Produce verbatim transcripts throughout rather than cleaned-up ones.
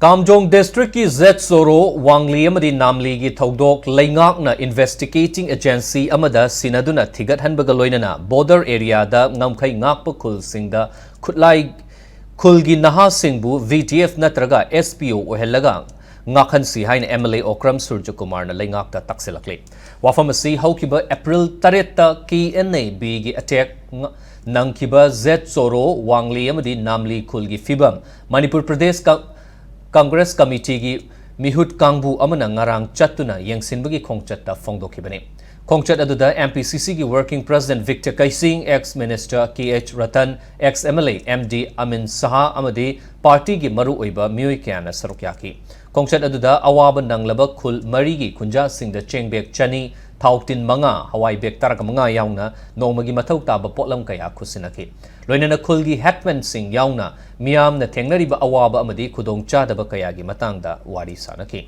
ꯀꯥꯝꯖꯣꯡ ꯗꯤꯁꯇ꯭ꯔꯤꯛꯀꯤ ꯖꯦꯠ ꯆꯣꯔꯣ, ꯋꯥꯡꯂꯤ ꯑꯃꯗꯤ ꯅꯥꯝꯂꯤꯒꯤ ꯊꯧꯗꯣꯛ ꯂꯩꯉꯥꯛꯅ ꯏꯟꯚꯦꯁꯇꯤꯒꯦꯇꯤꯡ ꯑꯦꯖꯦꯟꯁꯤ ꯑꯃꯗ ꯁꯤꯟꯅꯗꯨꯅ ꯊꯤꯒꯠꯍꯟꯕꯒ ꯂꯣꯏꯅꯅ ꯕꯣꯔꯗꯔ ꯑꯦꯔꯤꯌꯥꯗ ꯉꯝꯈꯩ ꯉꯥꯛꯄ ꯈꯨꯜꯁꯤꯡꯗ ꯈꯨꯠꯂꯥꯏ, ꯈꯨꯜꯒꯤ ꯅꯍꯥꯁꯤꯡꯕꯨ ꯚꯤ ꯗꯤ ꯑꯦꯐ ꯅꯠꯇ꯭ꯔꯒ ꯑꯦꯁ ꯄꯤ ꯑꯣ ꯑꯣꯏꯍꯜꯂꯒ ꯉꯥꯛꯍꯟꯁꯤ ꯍꯥꯏꯅ ꯑꯦꯝ ꯑꯦꯜ ꯑꯦ ꯑꯣꯀ꯭ꯔꯝ ꯁꯨꯔꯖꯀꯨꯃꯥꯔꯅ ꯂꯩꯉꯥꯛꯇ ꯇꯥꯛꯁꯤꯜꯂꯛꯂꯤ꯫ ꯋꯥꯐꯝ ꯑꯁꯤ ꯍꯧꯈꯤꯕ ꯑꯦꯄ꯭ꯔꯤꯜ ꯇꯔꯦꯠꯇ ꯀꯦ ꯑꯦꯟ ꯑꯦ ꯕꯤꯒꯤ ꯑꯦꯇꯦꯛ ꯅꯪꯈꯤꯕ ꯖꯦꯠ ꯆꯣꯔꯣ, ꯋꯥꯡꯂꯤ ꯑꯃꯗꯤ ꯅꯥꯝꯂꯤ ꯈꯨꯜꯒꯤ ꯐꯤꯕꯝ, ꯃꯅꯤꯄꯨꯔ ꯄ꯭ꯔꯗꯦꯁ ꯀ-, ꯀꯪꯒ꯭ꯔꯦꯁ ꯀꯃꯤꯇꯤꯒꯤ ꯃꯤꯍꯨꯠ ꯀꯥꯡꯕꯨ ꯑꯃꯅ ꯉꯔꯥꯡ ꯆꯠꯇꯨꯅ ꯌꯦꯡꯁꯤꯟꯕꯒꯤ ꯈꯣꯡꯆꯠꯇ ꯐꯣꯡꯗꯣꯛꯈꯤꯕꯅꯤ꯫ ꯈꯣꯡꯆꯠ ꯑꯗꯨꯗ ꯑꯦꯝ ꯄꯤ ꯁꯤ ꯁꯤꯒꯤ working president Victor Keishing, ex minister K H Ratan, ex M L A M D Amin Shah ꯑꯃꯗꯤ ꯄꯥꯔꯇꯤꯒꯤ ꯃꯔꯨꯑꯣꯏꯕ ꯃꯤꯑꯣꯏ ꯀꯌꯥꯅ ꯁꯔꯨꯛ ꯌꯥꯈꯤ꯫ ꯈꯣꯡꯆꯠ ꯑꯗꯨꯗ ꯑꯋꯥꯕ ꯅꯪꯂꯕ ꯈꯨꯜ ꯃꯔꯤꯒꯤ ꯈꯨꯟꯖꯥꯁꯤꯡꯗ ꯆꯦꯡ ꯕꯦꯒ ꯆꯅꯤ, ꯊꯥꯎ ꯇꯤꯟ ꯃꯉꯥ, ꯍꯋꯥꯏ ꯕꯦꯒ ꯇꯔꯥꯃꯉꯥ ꯌꯥꯎꯅ ꯅꯣꯡꯃꯒꯤ ꯃꯊꯧ ꯇꯥꯕ ꯄꯣꯠꯂꯝ ꯀꯌꯥ ꯈꯨꯠꯁꯤꯟꯅꯈꯤ꯫ ꯂꯣꯏꯅꯅ ꯈꯨꯜꯒꯤ ꯍꯦꯗꯃꯦꯟꯁꯤꯡ ꯌꯥꯎꯅ ꯃꯤꯌꯥꯝꯅ ꯊꯦꯡꯅꯔꯤꯕ ꯑꯋꯥꯕ ꯑꯃꯗꯤ ꯈꯨꯗꯣꯡꯆꯥꯗꯕ ꯀꯌꯥꯒꯤ ꯃꯇꯥꯡꯗ ꯋꯥꯔꯤ ꯁꯥꯅꯈꯤ꯫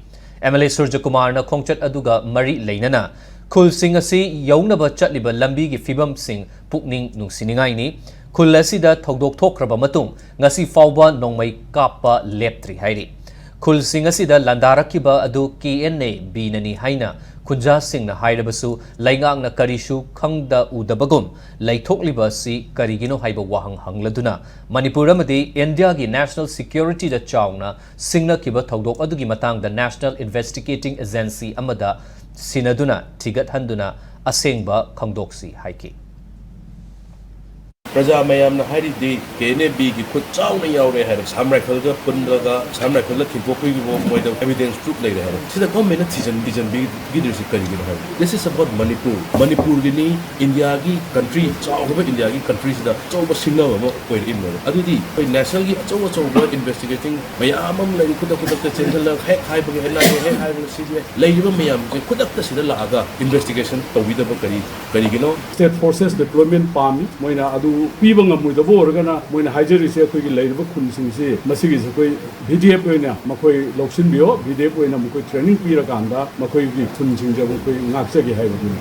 ꯑꯦꯝ ꯑꯦꯜ ꯑꯦ ꯁꯨꯔꯖꯀꯨꯃꯥꯔꯅ ꯈꯣꯡꯆꯠ ꯑꯗꯨꯒ ꯃꯔꯤ ꯂꯩꯅꯅ ꯈꯨꯜꯁꯤꯡ ꯑꯁꯤ ꯌꯧꯅꯕ ꯆꯠꯂꯤꯕ ꯂꯝꯕꯤꯒꯤ ꯐꯤꯕꯝꯁꯤꯡ ꯄꯨꯛꯅꯤꯡ ꯅꯨꯡꯁꯤꯅꯤꯡꯉꯥꯏꯅꯤ꯫ ꯈꯨꯜ ꯑꯁꯤꯗ ꯊꯧꯗꯣꯛ ꯊꯣꯛꯈ꯭ꯔꯕ ꯃꯇꯨꯡ ꯉꯁꯤ ꯐꯥꯎꯕ ꯅꯣꯡꯃꯩ ꯀꯥꯞꯄ ꯂꯦꯞꯇ꯭ꯔꯤ ꯍꯥꯏꯔꯤ꯫ ꯈꯨꯜꯁꯤꯡ ꯑꯁꯤꯗ ꯂꯥꯟꯗꯥꯔꯛꯈꯤꯕ ꯑꯗꯨ ꯀꯦ ꯑꯦꯟ ꯑꯦ ꯕꯤꯅꯅꯤ ꯍꯥꯏꯅ ꯈꯨꯟꯖꯥꯁꯤꯡꯅ ꯍꯥꯏꯔꯕꯁꯨ, ꯂꯩꯉꯥꯛꯅ ꯀꯔꯤꯁꯨ ꯈꯪꯗ ꯎꯗꯕꯒꯨꯝ ꯂꯩꯊꯣꯛꯂꯤꯕ ꯑꯁꯤ ꯀꯔꯤꯒꯤꯅꯣ ꯍꯥꯏꯕ ꯋꯥꯍꯪ ꯍꯪꯂꯗꯨꯅ, ꯃꯅꯤꯄꯨꯔ ꯑꯃꯗꯤ ꯏꯟꯗꯤꯌꯥꯒꯤ ꯅꯦꯁꯅꯦꯜ ꯁꯦꯀ꯭ꯌꯨꯔꯤꯇꯤꯗ ꯆꯥꯎꯅ ꯁꯤꯡꯅꯈꯤꯕ ꯊꯧꯗꯣꯛ ꯑꯗꯨꯒꯤ ꯃꯇꯥꯡꯗ ꯅꯦꯁꯅꯦꯜ ꯏꯟꯚꯦꯁꯇꯤꯒꯦꯇꯤꯡ ꯑꯦꯖꯦꯟꯁꯤ ꯑꯃꯗ ꯁꯤꯟꯅꯗꯨꯅ ꯊꯤꯒꯠꯍꯟꯗꯨꯅ ꯑꯁꯦꯡꯕ ꯈꯪꯗꯣꯛꯁꯤ ꯍꯥꯏꯈꯤ꯫ ꯄ꯭ꯔꯖꯥ ꯃꯌꯥꯝꯅ ꯍꯥꯏꯔꯤꯗꯤ ꯀꯦ ꯑꯦꯟ ꯑꯦ ꯕꯤꯒꯤ ꯈꯨꯠ ꯆꯥꯎꯅ ꯌꯥꯎꯔꯦ ꯍꯥꯏꯔꯦ, ꯁꯥꯝ ꯔꯥꯏꯐꯜꯒ ꯄꯨꯜꯂꯒ ꯁꯥꯝ ꯔꯥꯏꯐꯜꯗ ꯊꯤꯟꯗꯣꯛꯄꯤꯈꯤꯕ ꯃꯣꯏꯗ ꯑꯦꯚꯤꯗꯦꯟꯁ ꯄ꯭ꯔꯨꯐ ꯂꯩꯔꯦ ꯍꯥꯏꯔꯦ꯫ ꯁꯤꯗ ꯒꯚꯔꯟꯃꯦꯟꯠꯅ ꯊꯤꯖꯤꯟ ꯊꯤꯖꯤꯟꯕꯤꯗ꯭ꯔꯤꯁꯤ ꯀꯔꯤꯒꯤꯅꯣ ꯍꯥꯏꯕ, this is about ꯃꯅꯤꯄꯨꯔ, ꯃꯅꯤꯄꯨꯔꯒꯤꯅꯤ, ꯏꯟꯗꯤꯌꯥꯒꯤ ꯀꯟꯇ꯭ꯔꯤ, ꯆꯥꯎꯈ꯭ꯔꯕ ꯏꯟꯗꯤꯌꯥꯒꯤ ꯀꯟꯇ꯭ꯔꯤꯁꯤꯗ ꯑꯆꯧꯕ ꯁꯤꯡꯅꯕ ꯑꯃ ꯑꯣꯏꯔꯛꯏꯕꯅꯦꯕ꯫ ꯑꯗꯨꯗꯤ ꯑꯩꯈꯣꯏ ꯅꯦꯁꯅꯦꯜꯒꯤ ꯑꯆꯧ ꯑꯆꯧꯕ ꯏꯟꯚꯦꯁꯇꯤꯒꯦꯇꯤꯡ ꯃꯌꯥꯝ ꯑꯃ ꯂꯩꯔꯤ, ꯈꯨꯗꯛ ꯈꯨꯗꯛꯇ ꯆꯦꯟꯁꯤꯜꯂꯒ ꯍꯦꯛ ꯍꯥꯏꯕꯒ ꯑꯦꯟ ꯑꯥꯏ ꯑꯦ, ꯍꯦꯛ ꯍꯥꯏꯕꯒ ꯁꯤ ꯕꯤ ꯑꯥꯏ, ꯂꯩꯔꯤꯕ ꯃꯌꯥꯝꯁꯦ ꯈꯨꯗꯛꯇ ꯁꯤꯗ ꯂꯥꯛꯑꯒ ꯏꯟꯚꯦꯁꯇꯤꯒꯦꯁꯟ ꯇꯧꯕꯤꯗꯕ ꯀꯔꯤ ꯀꯔꯤꯒꯤꯅꯣ? State forces deployment ꯄꯥꯝꯃꯤ, ꯃꯣꯏꯅ ꯑꯗꯨ ꯄꯤꯕ ꯉꯝꯃꯣꯏꯗꯕ ꯑꯣꯏꯔꯒꯅ ꯃꯣꯏꯅ ꯍꯥꯏꯖꯔꯤꯁꯦ ꯑꯩꯈꯣꯏꯒꯤ ꯂꯩꯔꯤꯕ ꯈꯨꯟꯁꯤꯡꯁꯤ ꯃꯁꯤꯒꯤꯁꯦ ꯑꯩꯈꯣꯏ ꯚꯤ ꯗꯤ ꯑꯦꯐ ꯑꯣꯏꯅ ꯃꯈꯣꯏ ꯂꯧꯁꯤꯟꯕꯤꯌꯣ, ꯚꯤ ꯗꯤ ꯑꯦꯐ ꯑꯣꯏꯅ ꯃꯈꯣꯏ ꯇ꯭ꯔꯦꯅꯤꯡ ꯄꯤꯔꯀꯥꯟꯗ ꯃꯈꯣꯏꯒꯤ ꯈꯨꯟꯁꯤꯡꯁꯦ ꯃꯈꯣꯏ ꯉꯥꯛꯆꯒꯦ ꯍꯥꯏꯕꯗꯨꯅꯤ꯫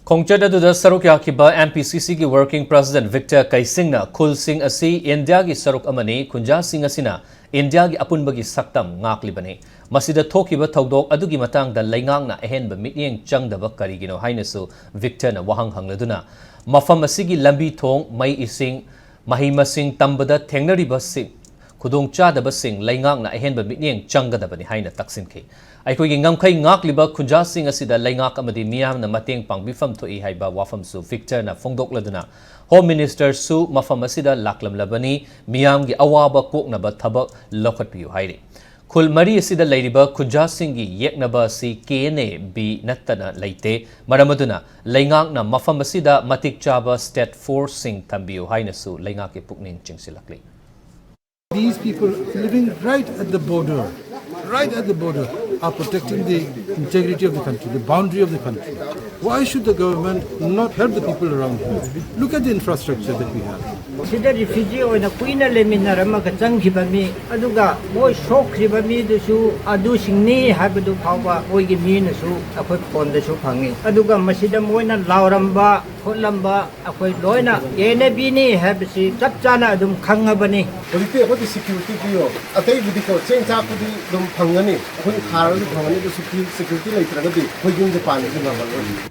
ꯈꯣꯡꯆꯠ ꯑꯗꯨꯗ ꯁꯔꯨꯛ ꯌꯥꯈꯤꯕ M P C Cꯒꯤ working president Victor ꯀꯩꯁꯤꯡꯅ ꯈꯨꯜꯁꯤꯡ ꯑꯁꯤ ꯏꯟꯗꯤꯌꯥꯒꯤ ꯁꯔꯨꯛ ꯑꯃꯅꯤ, ꯈꯨꯟꯖꯥꯁꯤꯡ ꯑꯁꯤꯅ ꯏꯟꯗꯤꯌꯥꯒꯤ ꯑꯄꯨꯟꯕꯒꯤ ꯁꯛꯇꯝ ꯉꯥꯛꯂꯤꯕꯅꯤ꯫ ꯃꯁꯤꯗ ꯊꯣꯛꯈꯤꯕ ꯊꯧꯗꯣꯛ ꯑꯗꯨꯒꯤ ꯃꯇꯥꯡꯗ ꯂꯩꯉꯥꯛꯅ ꯑꯍꯦꯟꯕ ꯃꯤꯠꯌꯦꯡ ꯆꯪꯗꯕ ꯀꯔꯤꯒꯤꯅꯣ ꯍꯥꯏꯅꯁꯨ ꯚꯤꯛꯇꯔꯅ ꯋꯥꯍꯪ ꯍꯪꯂꯗꯨꯅ, ꯃꯐꯝ ꯑꯁꯤꯒꯤ ꯂꯝꯕꯤ ꯊꯣꯡ, ꯃꯩ ꯏꯁꯤꯡ, ꯃꯍꯩ ꯃꯁꯤꯡ ꯇꯝꯕꯗ ꯊꯦꯡꯅꯔꯤꯕꯁꯤꯡ, ꯈꯨꯗꯣꯡꯆꯥꯗꯕꯁꯤꯡ ꯂꯩꯉꯥꯛꯅ ꯑꯍꯦꯟꯕ ꯃꯤꯠꯌꯦꯡ ꯆꯪꯒꯗꯕꯅꯤ ꯍꯥꯏꯅ ꯇꯛꯁꯤꯟꯈꯤ꯫ ꯑꯩꯈꯣꯏꯒꯤ ꯉꯝꯈꯩ ꯉꯥꯛꯂꯤꯕ ꯈꯨꯟꯖꯥꯁꯤꯡ ꯑꯁꯤꯗ ꯂꯩꯉꯥꯛ ꯑꯃꯗꯤ ꯃꯤꯌꯥꯝꯅ ꯃꯇꯦꯡ ꯄꯥꯡꯕꯤꯐꯝ ꯊꯣꯛꯏ ꯍꯥꯏꯕ ꯋꯥꯐꯝꯁꯨ ꯚꯤꯛꯇꯔꯅ ꯐꯣꯡꯗꯣꯛꯂꯗꯨꯅ, Home Ministerꯁꯨ ꯃꯐꯝ ꯑꯁꯤꯗ ꯂꯥꯛꯂꯝꯂꯕꯅꯤ, ꯃꯤꯌꯥꯝꯒꯤ ꯑꯋꯥꯕ ꯀꯣꯛꯅꯕ ꯊꯕꯛ ꯂꯧꯈꯠꯄꯤꯌꯨ ꯍꯥꯏꯔꯤ꯫ ꯈꯨꯜ ꯃꯔꯤ ꯑꯁꯤꯗ ꯂꯩꯔꯤꯕ ꯈꯨꯟꯖꯥꯁꯤꯡꯒꯤ ꯌꯦꯛꯅꯕ ꯑꯁꯤ K N A B ꯅꯠꯇꯅ ꯂꯩꯇꯦ꯫ ꯃꯔꯝ ꯑꯗꯨꯅ ꯂꯩꯉꯥꯛꯅ ꯃꯐꯝ ꯑꯁꯤꯗ ꯃꯇꯤꯛ ꯆꯥꯕ state forceꯁꯤꯡ ꯊꯝꯕꯤꯌꯨ ꯍꯥꯏꯅꯁꯨ ꯂꯩꯉꯥꯛꯀꯤ ꯄꯨꯛꯅꯤꯡ ꯆꯤꯡꯁꯤꯜꯂꯛꯂꯤ꯫ These people living right at the border, right at the border, are protecting the integrity of the country, the boundary of the country. Why should the government not help the people around here? Look at the infrastructure that we have. ꯁꯤꯗ refugee ꯑꯣꯏꯅ ꯀꯨꯏꯅ ꯂꯩꯃꯤꯟꯅꯔꯝꯃꯒ ꯆꯪꯈꯤꯕ ꯃꯤ, ꯑꯗꯨꯒ ꯃꯣꯏ ꯁꯣꯛꯈ꯭ꯔꯤꯕ ꯃꯤꯗꯨꯁꯨ ꯑꯗꯨꯁꯤꯡꯅꯤ ꯍꯥꯏꯕꯗꯨ ꯐꯥꯎꯕ ꯃꯣꯏꯒꯤ ꯃꯤꯅꯁꯨ ꯑꯩꯈꯣꯏ ꯐꯣꯟꯗꯁꯨ ꯐꯪꯉꯤ꯫ ꯑꯗꯨꯒ ꯃꯁꯤꯗ ꯃꯣꯏꯅ ꯂꯥꯎꯔꯝꯕ ꯈꯣꯠꯂꯝꯕ ꯑꯩꯈꯣꯏ ꯂꯣꯏꯅ K N A Bꯅꯤ ꯍꯥꯏꯕꯁꯤ ꯆꯞ ꯆꯥꯅ ꯑꯗꯨꯝ ꯈꯪꯉꯕꯅꯤ꯫ ꯍꯧꯖꯤꯛꯇꯤ ꯑꯩꯈꯣꯏꯒꯤ security ꯄꯤꯌꯣ, ꯑꯇꯩꯕꯨꯗꯤꯀꯣ ꯆꯦꯡ ꯆꯥꯛꯄꯨꯗꯤ ꯑꯗꯨꯝ ꯐꯪꯒꯅꯤ, ꯑꯩꯈꯣꯏꯅ ꯊꯥꯔꯒꯁꯨ ꯐꯪꯒꯅꯤ, ꯑꯗꯨ security ꯂꯩꯇ꯭ꯔꯒꯗꯤ ꯑꯩꯈꯣꯏ ꯌꯨꯝꯁꯦ ꯄꯥꯟꯕꯁꯨ ꯉꯝꯃꯔꯣꯏ꯫